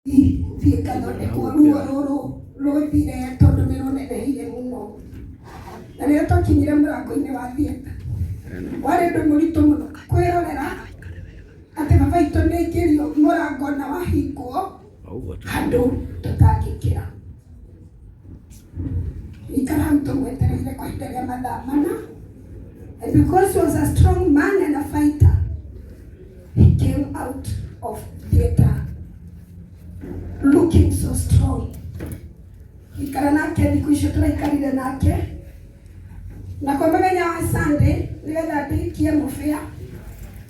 Thiĩ ngathondekwo ruo rũrũ rũthire tondũ nĩ rũnenehire mũno. Na rĩrĩa twakinyire mũrango-inĩ wa theatre, warĩ ũndũ mũritũ mũno kwĩrorera atĩ baba witũ nĩ aingĩrio mũrango na wahingwo handũ tũtangĩkĩra. Ikara hau tũmwetereire kwa ihinda rĩa mathaa 4. And because he was a strong man and a fighter, he came out of theatre looking so strong. Ikara nake thikũ icio tũraikarire nake na kwĩ mũthenya wa Sunday nĩgetha ndĩkie mũbĩa,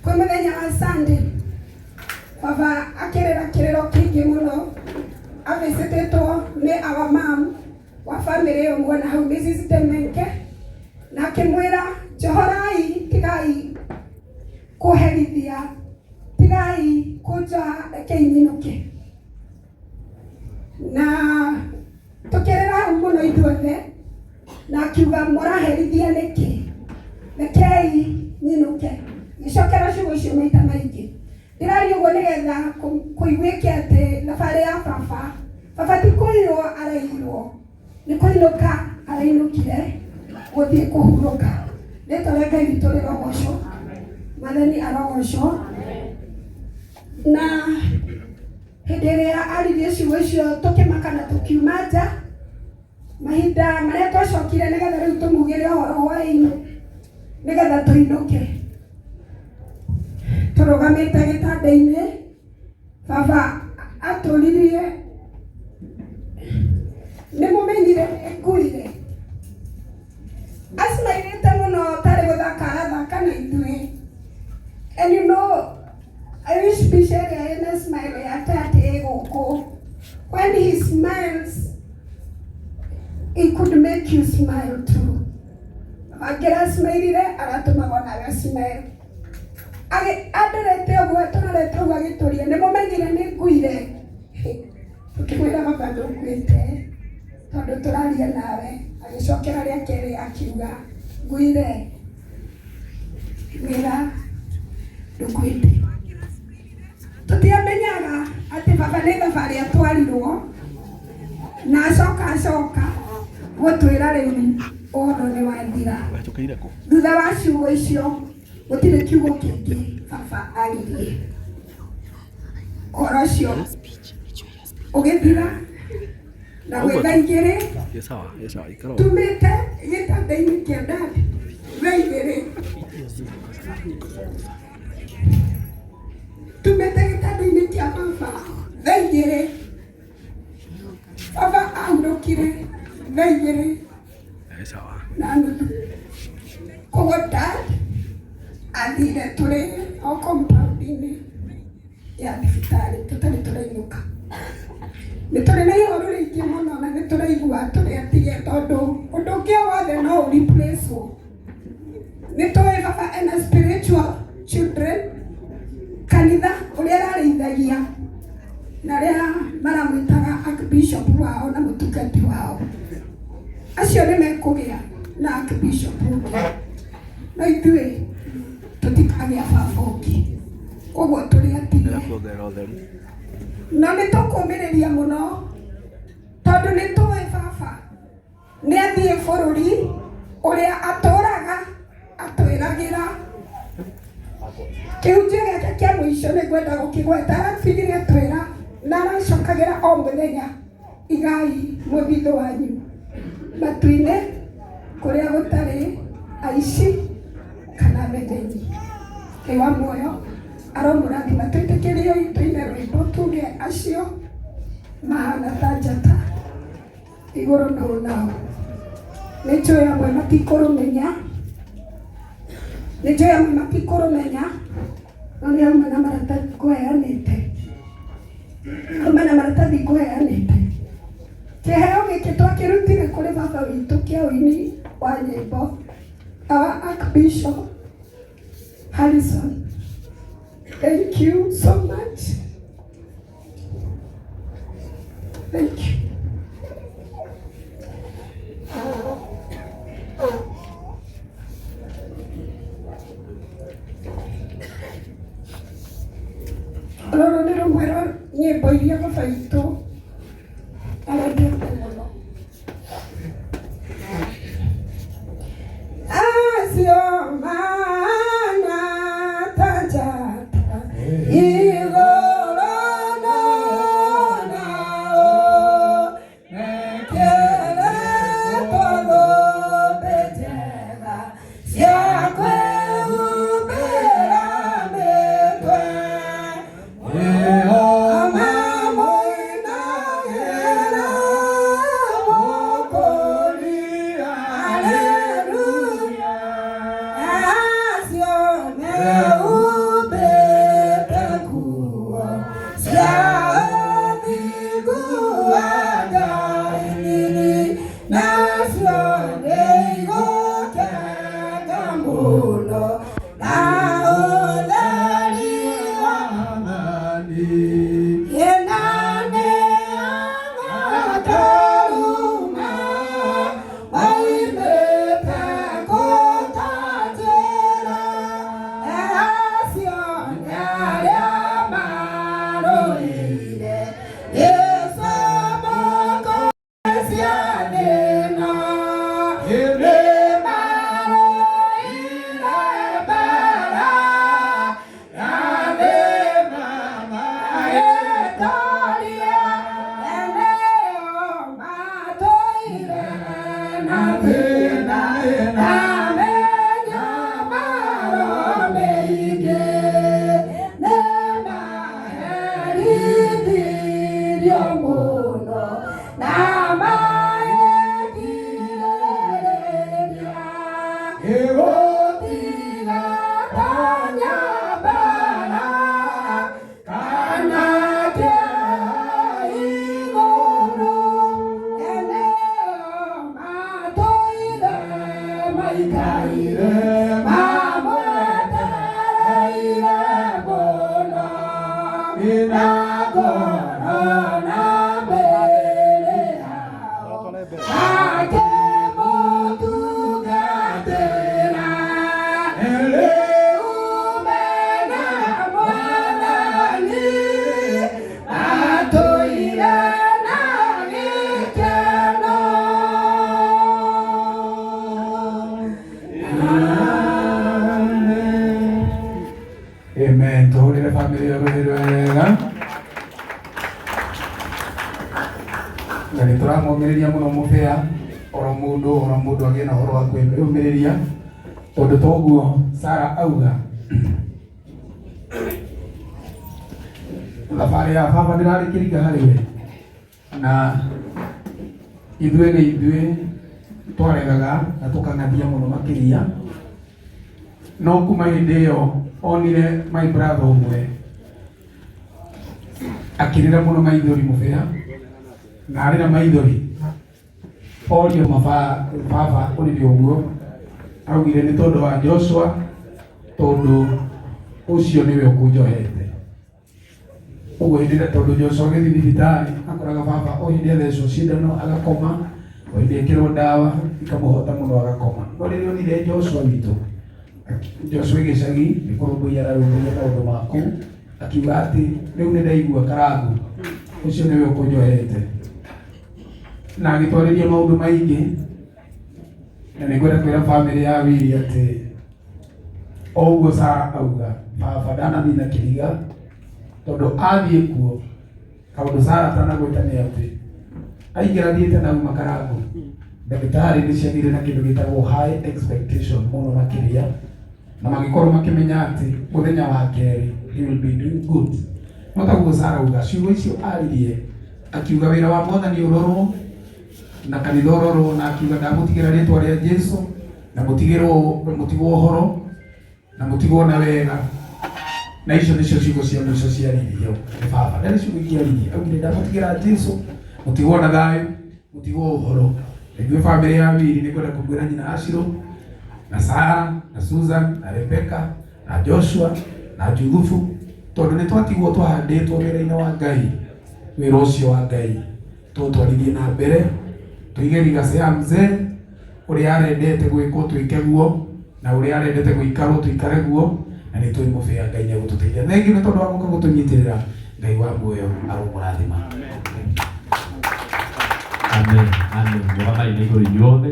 kwĩ mũthenya wa Sunday baba akĩrĩra kĩrĩro kĩingĩ mũno avĩcĩtĩtwo nĩ our mom wa family ĩyo muona hau, Mrs. Demenke, na akĩmwĩra, "Njohorai, tigai kũherithia, tigai kũnjoha, rekei nyinũke." Na tũkĩrĩra hau mũno ithuothe, na akiuga, "Mũraherithia nĩkĩ? Rekei nyinũke." Gĩcokera ciugo icio maita maingĩ. Ndĩraria ũguo nĩgetha kũiguĩke atĩ thabarĩ ya baba, baba ti kũirwo arairwo, nĩ kũinũka arainũkire gũthiĩ kũhurũka. Rĩtwa rĩa Ngai witũ rĩrogocwo, Mwathani arogocwo. Na hĩndĩ ĩrĩa aririe ciugo icio, tũkĩmaka na tũkiuma nja. Mahinda marĩa twacokire nĩgetha rĩu tũmugĩre ũhoro hwaĩ-inĩ nĩgetha tũinũke, tũrũgamĩte gĩtanda-inĩ, baba atũririe, "Nĩ mũmenyire nguire?" Acimairĩte mũno tarĩ gũthaka arathaka na ithuĩ. And you know, I wish mbica ĩrĩa ĩna smile yake atĩ ĩ gũkũ. When he smiles, he could make you smile too. Angĩra smileire, aratũmaga onawe smile. Andorete ũguo, tũrorete ũguo, agĩtũria, "Nĩ mũmenyire nĩ nguire?" Tũkĩmwĩra, "Baba, ndũkuĩte tondũ tũraria nawe." Agĩcokera rĩa kerĩ akiuga, "Nguire?" Ngĩmwĩra, "Ndũkuĩte." Tũtiamenyaga atĩ baba nĩ thabarĩ atwarirwo na acoka acoka gũtwĩra rĩu ũhoro nĩ wathira. Thutha wa ciugo icio gũtirĩ kiugo kĩngĩ baba aririe. Ũhoro ũcio ũgĩthira na gwĩ thaa 2 tumĩte gĩtanda-inĩ kĩa daddy, thaa 2 tumĩte gĩtanda-inĩ kĩa baba thaa 2. Baba ahurũkire thaa 2:30. Koguo dad athire tũrĩ o compound-inĩ ya thibitarĩ tũtarĩ tũrainũka. Nĩ tũrĩ na ihoru rĩingĩ mũno na nĩ tũraigua tũrĩ atige tondũ ũndũ ũngĩ o wothe no ũ replace wo. Nĩ tũĩ baba ena spiritual children, kanitha ũrĩa ararĩithagia na arĩa maramwĩtaga archbishop wao na mũtungati wao. Acio nĩ mekũgĩa na archbishop ũngĩ, no ithuĩ tũtikagĩa baba ũngĩ, koguo tũrĩ atige. Na nĩ tũkũmĩrĩria mũno tondũ nĩ tũĩ baba nĩ athiĩ bũrũri ũrĩa atũraga atwĩragĩra. Kĩhunjio gĩake kĩa mũico nĩ ngwenda gũkĩgweta. Aratigire atwĩra na aracokagĩra o mũthenya, "Igai mũthithũ wanyu matu-inĩ kũrĩa gũtarĩ aici kana memenyi." Ngai wa muoyo aromũrathima. Twĩtĩkĩriei tũine rwĩmbo tuge acio mahana ta njata igũrũ no nao. Nĩ njũĩ amwe matikũrũmenya, nĩ njũĩ amwe matikũrũmenya, no nĩ auma na maratathi ngũheanĩte, auma na maratathi ngũheanĩte. Kĩheo gĩkĩ twakĩrutire kũrĩ baba witũ kĩa ũini wa nyĩmbo, our Archbishop Harrison. Thank you so much. Thank you. Rũrũ nĩ rũmwe rwa nyĩmbo iria baba Witũ arendete mũno. Acio mana ta njata igũrũ nao mekĩrĩtwo thũmbĩ njega cia kwĩhumbĩra mĩtwe. Mamũinagĩra Mũkũũri, haleluya. Acio mehumbĩte nguo cia ũthingu wa Ngai, nacio nĩigũkenga mũno na ũtheri wa Ĩna nĩ agakaruma moimĩte gũtanjĩra, acio nĩ arĩa marũire gĩcomo cia thĩna. Nĩ marũire mbara na nĩ magĩtoria, eneo matũire na thĩna na mĩnyamaro mĩingĩ, nĩ maherithirio mũno na magĩkirĩrĩria gũtiga ta mbara kana kĩa igũrũ, eneo matũire maikaire mamwetereire mũno na ngoro na mĩĩrĩ yao makĩmũtungatĩra. Rĩu mena Mwathani matũire na gĩkeno. Amen. Tuhurire family ĩyo rũhĩ wega. Na nĩ tũramũmĩrĩria mũno mũbĩa oro mũndũ oro mũndũ agĩe na ũhoro wa kwĩyũmĩrĩria tondũ toguo Sara auga thabarĩ ya baba ndĩrarĩ kĩringa harĩ we na ithuĩ nĩ ithuĩ twaregaga na tũkang'athia mũno makĩria no kuma hĩndĩ ĩyo onire my brother ũmwe akĩrĩra mũno maithori mũbĩa na arĩra maithori orio maba baba ũrĩre ũguo augire nĩ tondũ wa Joshua tondũ ũcio nĩwe ũkũnjohete ũguo hĩndĩ ĩrĩa tondũ Joshua agĩthiĩ thibitarĩ akoraga baba o hĩndĩ athecwo cindano agakoma o hĩndĩ ekĩrwo ndawa ikamũhota mũno agakoma no rĩrĩa onire Joshua witũ Joshua gĩcagi nĩ kũrũmbũiya ararũmbũiya maũndũ maku akiuga atĩ rĩu nĩ ndaigua karangu ũcio nĩwe ũkũnjohete na agĩtwarĩria maũndũ maingĩ na nĩ ngwenda kwĩra bamĩrĩ ya Wili atĩ o ũguo Sara auga baba ndanathiĩ na kĩriga tondũ athiĩ kuo kaũndũ Sara atanagweta nĩ atĩ aingĩra thiĩte na uma karangu ndagĩtarĩ nĩ ciagĩire na kĩndũ gĩtagwo high expectation mũno makĩria na magĩkorwo makĩmenya atĩ mũthenya wa kerĩ he will be doing good no taguo Sara auga ciugo icio aririe akiuga wĩra wa mwathani ũrorwo na kanitha ũrorwo na akiuga ndamũtigĩra rĩtwa rĩa Jesu na mũtigĩrwo mũtigwo ũhoro na mũtigwo na wega na icio nĩcio ciugo cia mũico ciaririo nĩ baba ndarĩ ciugo ingĩaririe augire ndamũtigĩra Jesu mũtigwo na thayũ mũtigwo ũhoro na ithuĩ bamĩrĩ ya Wili nĩ kwenda kũmwĩra nyina Ashiro na Sara na Susan na Rebecca na Joshua na Juthubu tondũ nĩ twatigwo twahandĩtwo wĩra-inĩ wa Ngai wĩra ũcio wa Ngai tũtwarithie na mbere tũige legacy ya mzee ũrĩa arendete gwĩkwo twĩke guo na ũrĩa arendete gũikarwo tũikare guo na nĩ tũĩ mũbĩa Ngai nĩ egũtũteithia thengiũ nĩ tondũ wa gũka gũtũnyitĩrĩra. Ngai wa muoyo aromũrathima. Amen. Amen. Mũgamai nĩ igũrũ inyuothe.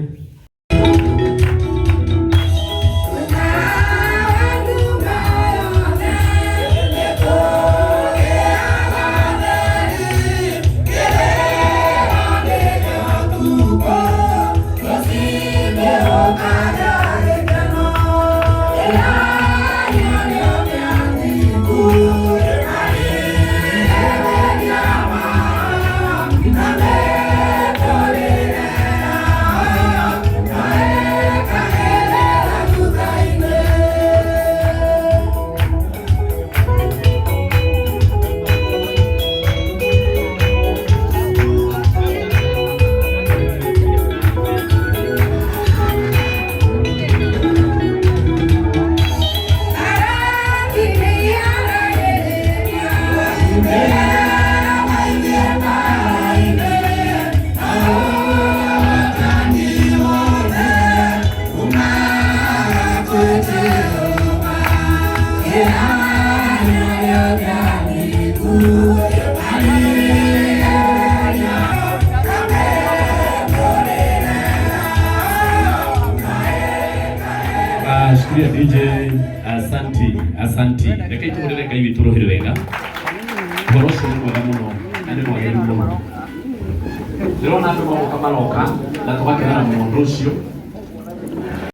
Shikilia DJ, asanti, asanti. Reke itũhũrĩre Ngai witũ rũhĩ wega. Ũhoro ũcio nĩ mwega mũno na nĩ mwagĩrĩru mũno. Ndĩrona andũ magoka maroka na tũgakenera mũno ũndũ ũcio.